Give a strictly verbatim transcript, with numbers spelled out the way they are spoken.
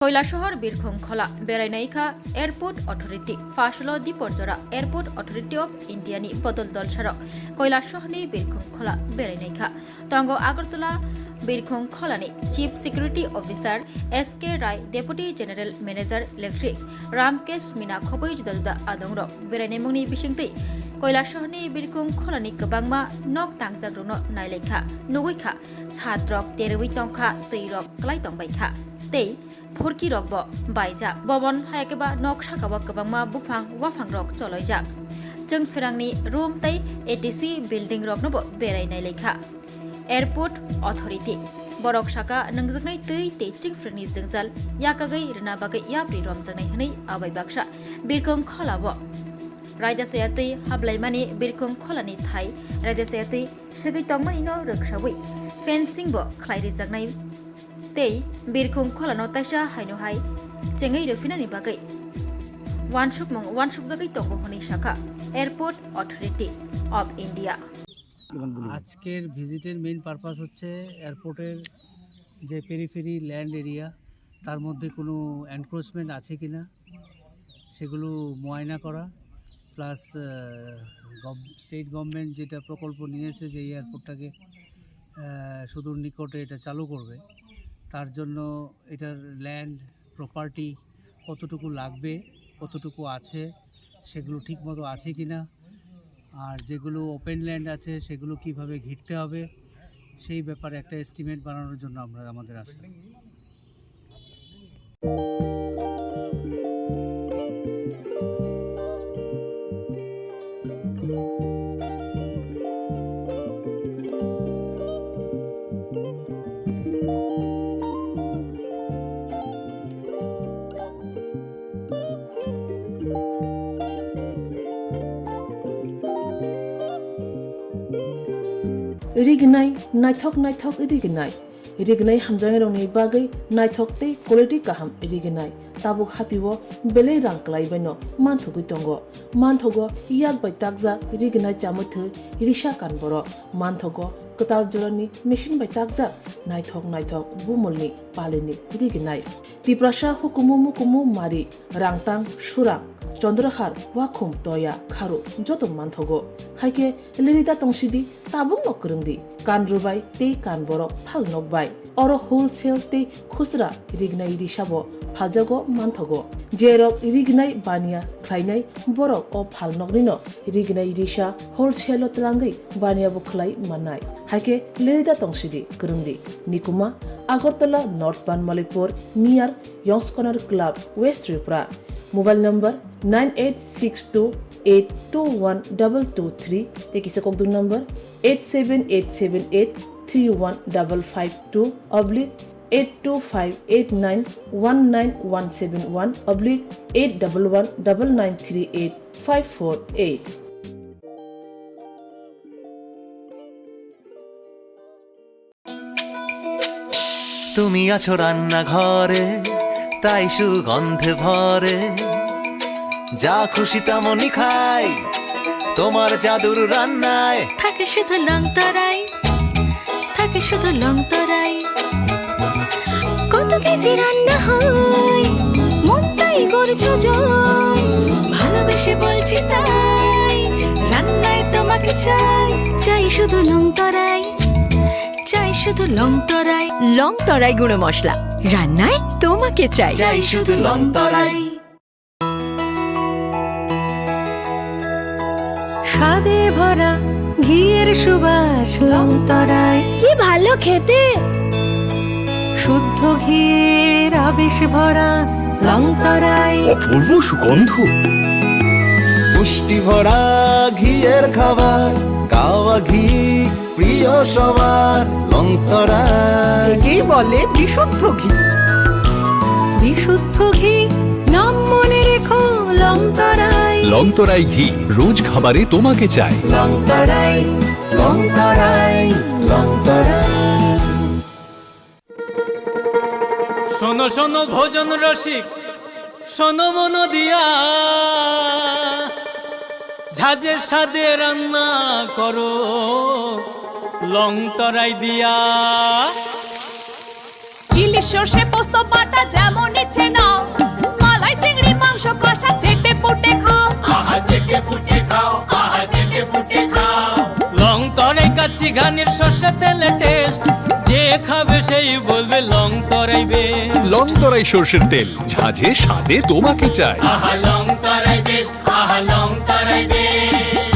Koilasohor birkhung khola berainai kha Airport Authority. Phasolo Diporjora Airport Authority of India ni bodol dolsarok Koilasohor ni birkhung khola berainai kha. Tongo Agartala birkhung kholani Chief Security Officer S K Rai, Deputy General Manager Electric Ramkesh Mina khobwi juda juda adongrok berainaimungni bisingtwi Koilasohor ni birkhung kholani kwbangma nok tangjakrokno nailaikha. Nugwi kha, satrok terwi tongkha, twirok klai tongbaikha tei phurkirokbo baijak. Bobon hayakhe ba nok sakao kwbangma buphang waphangrok choloijak. Chwngphrangni room tei A T C building roknobo berai nailaikha Airport Authority. Borok saka nangjaknai twi tei chwngphrangni jwngjal yakagwi rwna bagwi yapri romjaknai hwnwi abai baksa birkhung kholao raida chaya twi hablaimani birkhung kholani thai raida chaya twi segwi tongmani no rwksaui fencing bo khlai rijaknai tei birkhung kholano taisa haino hai chengwi rwphinani bagwi wansukmung wansukjagwi tongo hwnwi sakha Airport Authority of India. আজকের ভিজিটের main purpose হচ্ছে এয়ারপোর্টের যে periphery land area, তার মধ্যে কোনো এনক্রোচমেন্ট আছে কিনা সেগুলো মুয়ায়না করা, প্লাস স্টেট গভর্নমেন্ট যেটা প্রকল্প নিয়েছে যে এই এয়ারপোর্টটাকে সুদূর নিকটে এটা চালু করবে, তার জন্য এটার ল্যান্ড প্রপার্টি কতটুকু লাগবে, কতটুকু আছে, সেগুলো ঠিকমতো আছে কিনা, আর যেগুলো ওপেন ল্যান্ড আছে সেগুলো কিভাবে ঘিরতে হবে, সেই ব্যাপারে একটা এস্টিমেট বানানোর জন্য আমরা আমাদের আসা। Rignai, naithok naithok rignai. Rignai hamjaknairokni bagwi naithok tei quality kaham rignai. Tabuk hatio belai rang kwlaibaino manthogwi tongo. Manthogo yak bai takjak rignai chamwi thwi risa kan borok. Manthogo kwtal jorani machine bai takjak naithok naithok bumulni palini rignai. Tiprasa hukumu mukumu mari, rangtang, surang, chondrohar, wakhum, toya, kharu joto manthogo. Haikhe lerida tongsidi, tabukno kwrwngdi. Kan rwbai tei kan borok phal nokbai. Oro wholesale tei khusra rignai risabo phaljago manthogo. Jerok rignai baniya khlainai borok o phalnoknino rignai risa wholesale-o twlangwi baniya bo khlai mannai. Haikhe lerida tongsidi, kwrwngdi. Nikuma, Agartala North Banmalipur, near Yongs Corner Club, West Tripura. Mobile number nine eight six two eight two one double two three, tei kisa kokduk number eight seven eight seven eight three one double five two oblique eight two five eight nine one nine one seven one oblique eight double one double nine three eight five four eight. তুমি আছো রান্নাঘরে, তাই সুগন্ধে ভরে। যা খুশি তেমনই খাই, তোমার জাদুর রান্নায়। থাকে শুধু লংতরাই, থাকে শুধু লংতরাই। কত কেজি রান্না হয়, মনটাই করছো জয়। ভালোবেসে বলছি তাই, রান্নায় তোমাকে চাই। চাই শুধু লংতরাই, চাই শুধু লংতরাই। লংতরাই গুঁড়ো মশলা, রান্নায় তোমাকে চাই। চাই শুধু লংতরাই। স্বাদে ভরা ঘিয়ের সুবাস লংতরাই। কি ভালো খেতে! শুদ্ধ ঘিয়ের আবেশ ভরা লংতরাই। অপূর্ব সুগন্ধ। পুষ্টি ভরা ঘিয়ের খাবার, গাওয়া ঘি প্রিয় সবার, লংতরাই। একেই বলে বিশুদ্ধ ঘি। বিশুদ্ধ ঘি, নাম মনে রেখো লংতরাই। লংতরাই ঘি, রোজ খাবারে তোমাকে চাই। লংতরাই, লংতরাই, লংতরাই। শোনো শোনো ভোজন রসিক, শোনো মন দিয়া, ঝাঁঝের স্বাদে রান্না করো লংতরাই দিয়া। ইলিশ সর্ষে পোস্ত বাটা যেমন ইচ্ছে নাও, মালাই চিংড়ি মাংস কষা চেটে পুটে খাও। আহা চেটে পুটে খাও, আহা চেটে পুটে খাও। লং তরাই কাচ্চি ঘানির সর্ষে তেলে টেস্ট, যে খাবে সেই বলবে লং তরাই বেস্ট। লং তরাই সর্ষের তেল, ঝাঁঝে স্বাদে তোমাকে চাই। আহা লং তরাই বেস্ট, আহা লং তরাই বেস্ট।